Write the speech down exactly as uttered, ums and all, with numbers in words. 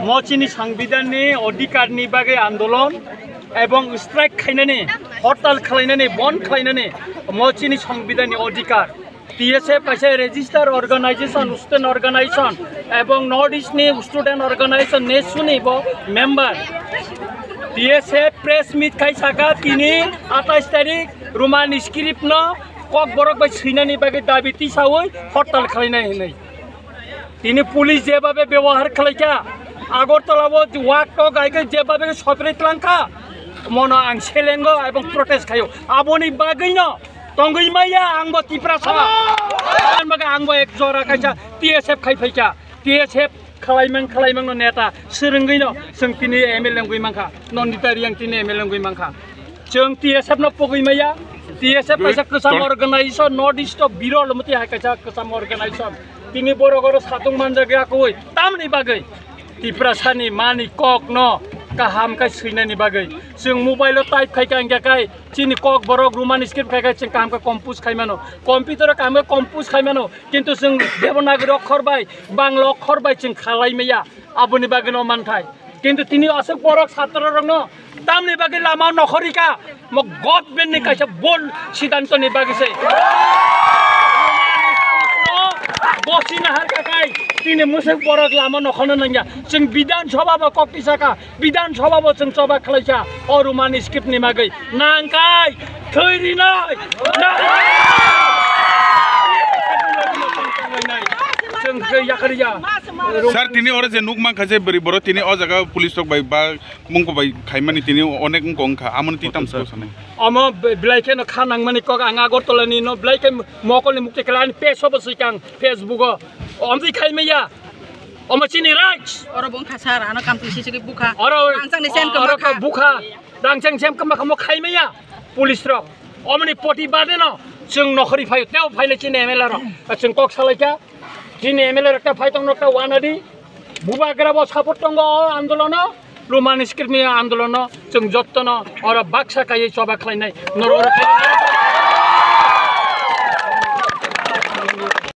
Mo chini songbidanni odhikarni bagwi andolon ebong strike khainani, hortal khlainani, bond khlainani mo chini songbidanni odhikar. T S F kaisa register organization, student organization ebong North East ni student organization nesuni bo member. T S F press meet khai saka tini atais tarik Roman script no Kokborok bai swinani bagwi dabi tisawi hortal khlainai hinwi. Tini police jebabe bebohar khlaikha, Agartala o wak tok aike jebabe sopre tlangkha, mono ang selengo ebong protest khaio. Aboni bagwino tongwi maya angbo Tiprasa. Ang bagwi angbo ek jora kaisa T S F khai phaikha. T S F khalaimang khalaimang no neta swrwngwi no chwng tini M L A wngwi mankha. Nandita Reang tini M L A wngwi mankha. Chwng T S F no pogwi maya. T S F kaisa kwcham organization, North East o birol mwti hai kaisa kwcham organization. Tini borok oro satung manjak ya koi tamni bagwi. Tiprasani mani kok no kaham kai swinani bagwi. Chwng mobile o type khai ka wngya kai chini Kokborok Roman script khai kai chwng kaham ka compose khai mano. Computer o kaham ka compose khai mano. Kintu chwng Devanagari okhor bai, Bangla okhor bai chwng khalai maya. Aboni bagwi no manthai. Kintu tini aswk borok satro rokno tamni bagwi lama nokhorika mo government ni kaisa bol sidanto ni bagwi se. Bosi nahar kakai tini musuk borok lama nokhorna nangya. Chwng Bidhan Sabha bo kok tisaka, Bidhan Sabha bo chwng choba khlaisa o Roman script ni bagwi nangkai thwi rinai. Chwng khe yakariya. Sir, tini oro je nuk mankha je bwrwi borok tini o jaga police rok bai ba mungko bai khaimani tini onek wngko wngkha, amoni twi tamsa sani. Omo be-, belai kheno kha nangmani kok ang Agartala ni no belai khe mokol ni mukti khala ani page o bo swikang Facebook o. Omtwi khaimaya. Omo chini rights. Oro bo wngkha sir, ano kamtwi sisiki bukha. Oro, rangchak ni sen oro kwma kha. Bukha. Rangchak sen kwma kha mo khaimaya. Police rok. Omoni poti bade no chwng nokhori phaio. Teo phaile chini M L A rok. Chwng kok salaikha. Chini M L A rok ta phai tong nok ta wanadi. Bubagra bo support tongo o andolono, Roman script ni andolono, chwng jottono oro baksa kaiwi choba khlainai, norok oro kaiwi